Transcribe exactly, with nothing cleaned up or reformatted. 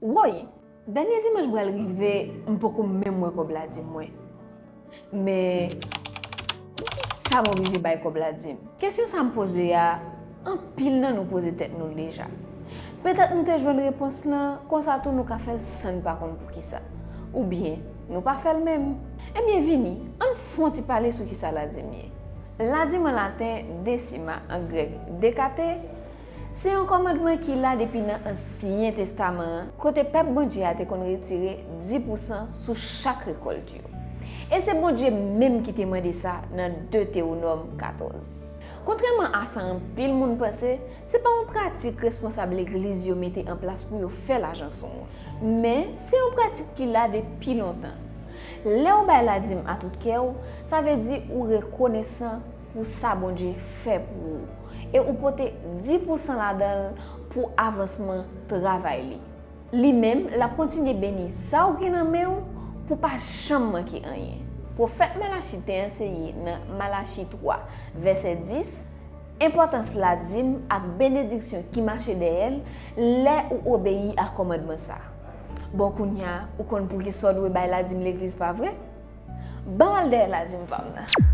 Woy! Dènye dimanch pral rive, m poko menm wè kòb ladim mwen. Men, poukisa m oblije bay kòb ladim? Kesyon sa m poze a, anpil nan nou poze tèt nou l deja. Petèt nou te jwenn repons lan, konsa tou nou ka fè l san n pa konn poukisa. Oubyen, nou pa fè l menm. Ebyen vini, ann fè yon ti pale sou kisa ladim ye. Ladim an laten, decima, an grèk, dekate, se yon kòmandman ki la depi nan Ansyen Testaman an, kote pèp Bondye a te konn retire dis pousan sou chak rekòlt yo. E se Bondye menm ki te mande sa nan Detewonòm katòz. Kontrèman a sa anpil moun panse, se pa yon pratik responsab legliz yo mete an plas pou yo fè lajan sou moun. Men, se yon pratik ki la depi lontan. Lè w bay ladim a tout kè w, sa vle di ou rekonesan pou sa Bondye fè pou ou, e ou pote dis pousan ladan l pou avansman travay li. Li menm, l ap kontinye beni sa w gen nan men w pou pa janm manke anyen. Pwofèt Malachi te anseye nan Malachi twa, vèsè dis, enpòtans ladim ak benediksyon ki mache dèyè l lè ou obeyi a kòmandman sa a. Bon, kounye a, ou konn poukisa w dwe bay ladim legliz, pa vre? Ban m al dèyè ladim pa m nan.